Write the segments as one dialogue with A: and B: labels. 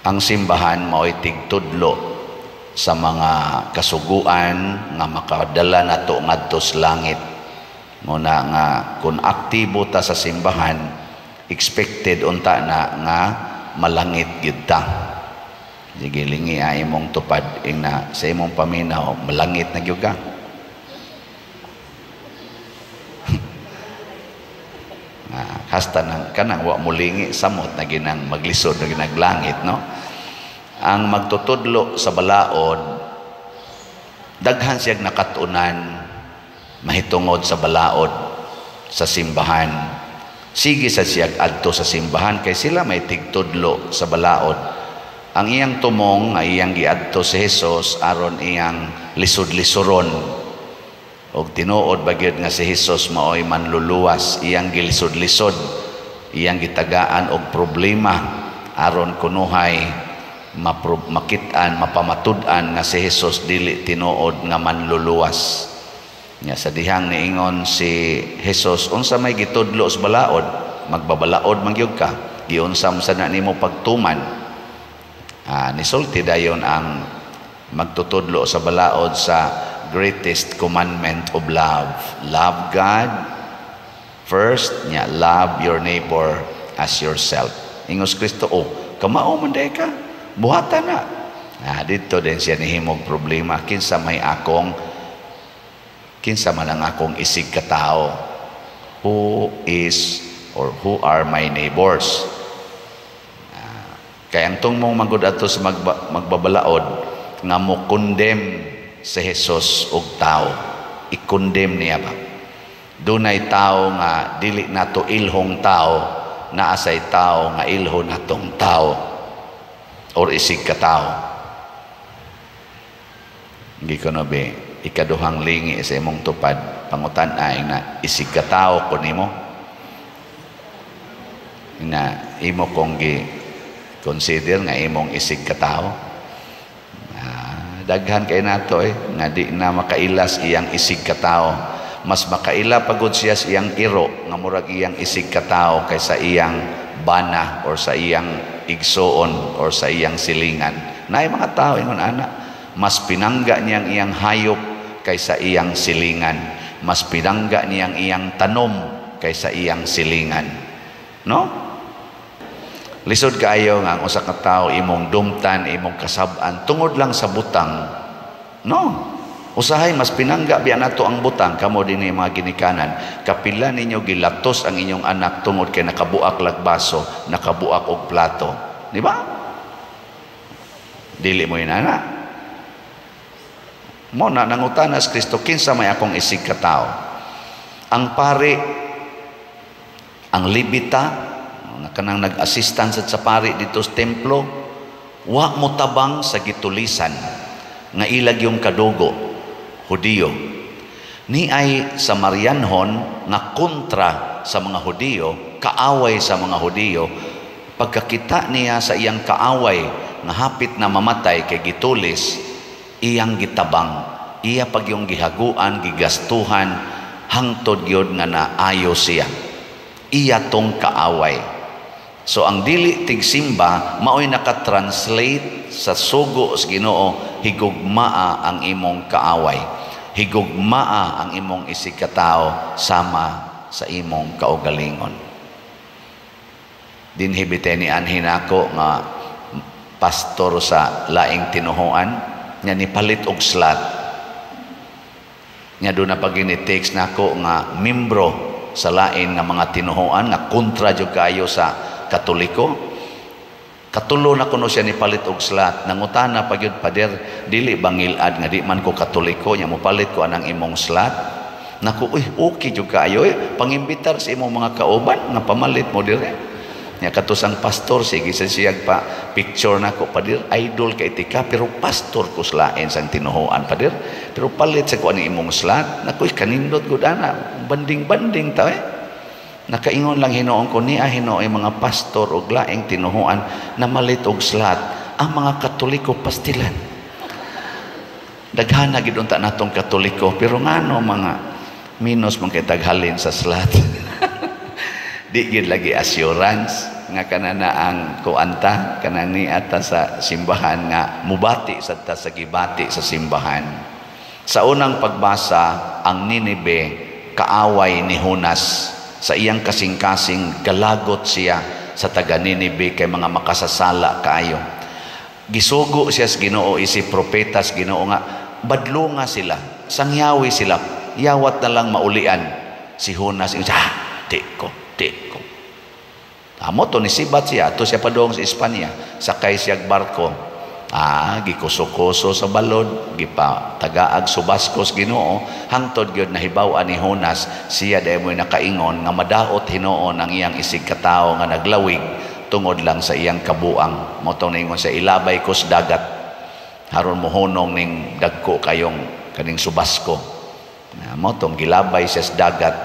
A: Ang simbahan mao'y tigtudlo sa mga kasuguan nga makadala nato ngadto sa langit. Muna nga kung aktibo ta sa simbahan, expected unta na nga malangit gyud ta. Sige, lingi ay imong tupad, ingna sa imong paminaw, malangit na gyud ka. Hasta nang kanang wa mulingi, samot na ginang maglisod na ginaglangit, no? Ang magtutudlo sa balaod, daghan siyang nakatunan mahitungod sa balaod sa simbahan. Sige sa siyag adto sa simbahan kay sila may tigtudlo sa balaod. Ang iyang tumong ay iyang giadto si Jesus aron iyang lisod-lisuron. Og tinuod ba gyud nga si Jesus maoy manluluwas, iyang gilisod-lisod, iyang gitagaan og problema aron kunuhay makit-an, mapamatud-an nga si Jesus dili tinuod nga manluluwas. Nya sa dihang niingon si Jesus, unsa may gitudlo sa balaod, magbabalaod man gyud ka, giunsa man sa na nimo pagtuman. Nisulti dayon ang magtutudlo sa balaod sa greatest commandment of love. Love God first, nya love your neighbor as yourself. Ingos Kristo, oh, kamao man day ka, buhatan na. Dito din siya nihimog problema, kinsa may akong, kinsa man ang akong isig katao. Who is or who are my neighbors? Kaya ang tungmong magud ato sa magbabalaod nga mo condemn si Jesus og tao. I-condemn niya ba? Dunay tao nga dili nato ilhong tao, naa say tao nga ilho natong tao or isig ka tao. Hindi ko na be, ikaduhang lingi sa imong tupad, pangutan ay na isig ka tao ko nimo. Na imo kong gi consider nga imong isig ka tao. Daghan kay nato nga di na makailas iyang isig katao. Mas makaila pagod siya sa iyang iro nga murag iyang isig katao kaysa iyang bana or sa iyang igsoon or sa iyang silingan. Naay mga tao ingon ana, mas pinangga niyang iyang hayop kaysa iyang silingan, mas pinangga niyang iyang tanom kaysa iyang silingan, no? Lisod kaayo nga ang usa ka tawo imong dumtan, imong kasab-an tungod lang sa butang. No. Usahay mas pinangga biya nato ang butang kamo dinhi mga ginikanan. Kapila ninyo gilatos ang inyong anak tungod kay nakabuak lag baso, nakabuak og plato. Di ba? Dili mo inana. Mo na nangutana si Kristo, kinsa may akong isig ka tawo? Ang pari, ang Levita, nga kanang nag-assistant sa pari dito sa templo, wa mo tabang sa gitulisan nga ilag yung kadugo Hudiyo. Ni ay Samarianhon nga kontra sa mga Hudiyo, kaaway sa mga Hudiyo, pagkakita niya sa iyang kaaway nga hapit na mamatay kay gitulis, iyang gitabang, iya pag yung gihaguan, gigastuhan, hangtod gyud nga naayo siya. Iya tong kaaway. So ang dili tigsimba maoy nakatranslate sa sugo sa Ginoo, higugmaa ang imong kaaway. Higugmaa ang imong isig katao sama sa imong kaugalingon. Dinhi bitay ni anhin ako nga pastor sa laing tinuhuan nya nipalit og slot. Nya do na pag ini-text nako nga membro sa lain nga mga tinuhuan nga kontra jud kaayo sa Katoliko. Katulo na kuno siya nipalit og slot. Nangutana pa gyud, "Pader, dili bangilad nga di man ko Katoliko nya mopalit ko anang imong slot?" Naku, uy, okay jud kaayo eh. Pangimbitar sa imong mga kauban nga pamalit mo dire. Nya katusang pastor sige sa siyag pa picture nako, "Pader, idol kay tika pero pastor ko sa lain sang tinuhuan, pader. Pero palit sa ko ani imong slot." Naku, kanindot gud ana, banding-banding ta eh. Nakaingon lang hinuon ko niya hinuon mga pastor og laing tinuhuan na malit og slot. Ang mga Katoliko pastilan. Daghan na gid unta natong Katoliko pero ngano mga minus man kay taghalin sa slot. Di gid lagi assurance Nga kanana ang kuanta kanang niata sa simbahan nga mubati sad ta sa gibati sa simbahan. Sa unang pagbasa, ang Ninibe kaaway ni Jonas. Sa iyang kasing-kasing galagot siya sa taga Ninibe kay mga makasasala kaayo. Gisugo siya sa Ginoo isip propeta sa Ginoo nga badlunga sila, sangyawi sila, yawat na lang maulian si Jonas. Ah, di ko, di ko. Amo to ni sibat siya, ato siya padung sa Espanya, sakay siya barko. Ah, gikuso-kuso sa balod, gipa tagaag subaskos Ginoo, hangtod gyud nahibaw-an ni Jonas, siya dahil mo'y nakaingon nga madaot hinuon ang iyang isig katawo nga naglawig tungod lang sa iyang kabuang. Mao tong naingon sa ilabay ko sa dagat, haron mohunong ning dagko kayong kaning subasko. Mao tong gilabay siya sa dagat,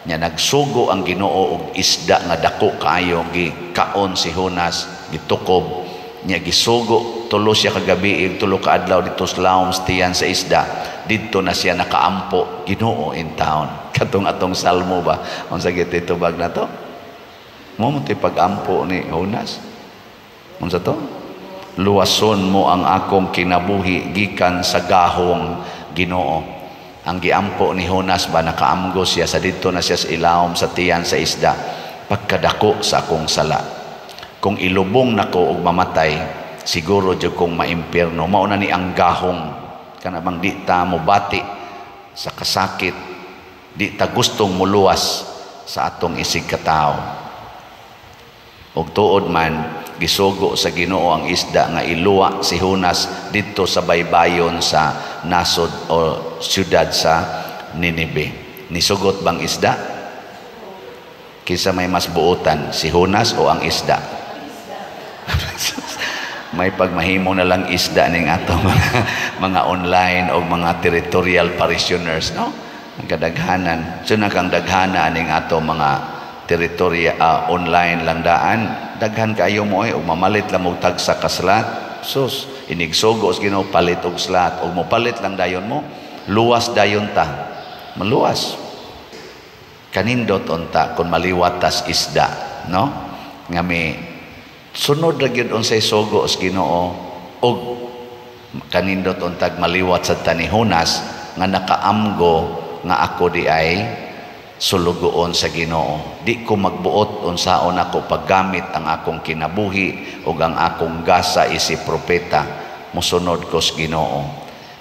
A: nya nagsugo ang Ginoo og isda nga dako kaayo, gikaon si Jonas, gitukob niya, gisugo tulo siya kagabi, 3 ka adlaw dito sa lawom sa tiyan sa isda. Didto na siya nakaampo, Ginoo in town. Katong atong salmo ba, unsa gyud tubag na to? Mo mo pag-ampo ni Jonas, unsa to? Luwason mo ang akong kinabuhi gikan sa gahong Ginoo. Ang giampo ni Jonas ba, nakaamgo siya sa didto na siya sa ilawom sa tiyan sa isda, pagkadako sa akong sala, kung ilubong nako og mamatay, siguro jud kong maimpierno. Mao na ni ang gahong kana bang di ta mobati sa kasakit, di ta gustong muluwas sa atong isig katawo. Og tuod man, gisugo sa Ginoo ang isda nga iluwa si Jonas didto sa baybayon sa nasod o syudad sa Ninibe. Nisugot bang isda? Kinsa may mas buotan, si Jonas o ang isda? May pagmahimo na lang isda ning ato mga online o mga territorial parishioners, no? Ang kadaghanan, so na kang daghana ning ato mga teritorya online lang daan. Daghan kaayo mo ay og mamalit lang og tagsa ka slot. Sus, inigsugo sa Ginoo, palit og slot og mopalit lang dayon mo, luwas dayon ta. Maluwas. Kanindot unta kung maliwat tas isda, no? Nga may sunod ra gyud unsay sugo sa Ginoo og kanindot untag maliwat sa tani Jonas nga nakaamgo nga ako di ay sulugoon sa Ginoo. Di ko magbuot unsaon ako paggamit ang akong kinabuhi ug ang akong gasa isip propeta, mosunod ko sa Ginoo.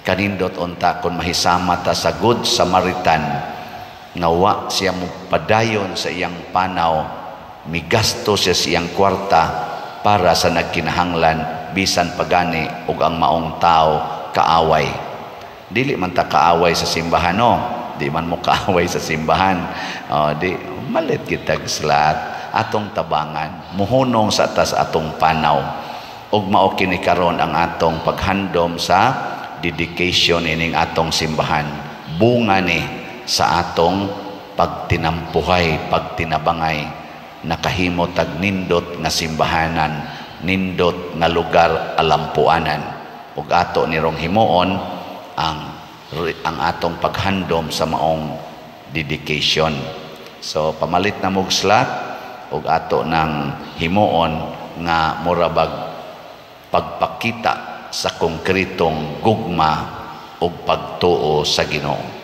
A: Kanindot unta kon mahisama ta sa Good Samaritan nga wa siya mopadayon sa iyang panaw, migasto siya sa iyang kwarta para sa nagkinahanglan bisan pagani ug ang maong tao kaaway. Dili man ta kaaway sa simbahan, no? Di man mo kaaway sa simbahan. O, di malit kitag slot atong tabangan, muhunong sa tas atong panaw. Ug mao kini karon ang atong paghandom sa dedication ining atong simbahan. Bunga ni sa atong pagtinampuhay, pagtinabangay, nakahimo tag nindot nga simbahanan, nindot nga lugar alampuanan. Ug ato nirong himuon ang atong paghandom sa maong dedication. So pamalit na mog slot ug ato nang himuon nga murabag pagpakita sa konkretong gugma ug pagtuo sa Ginoo.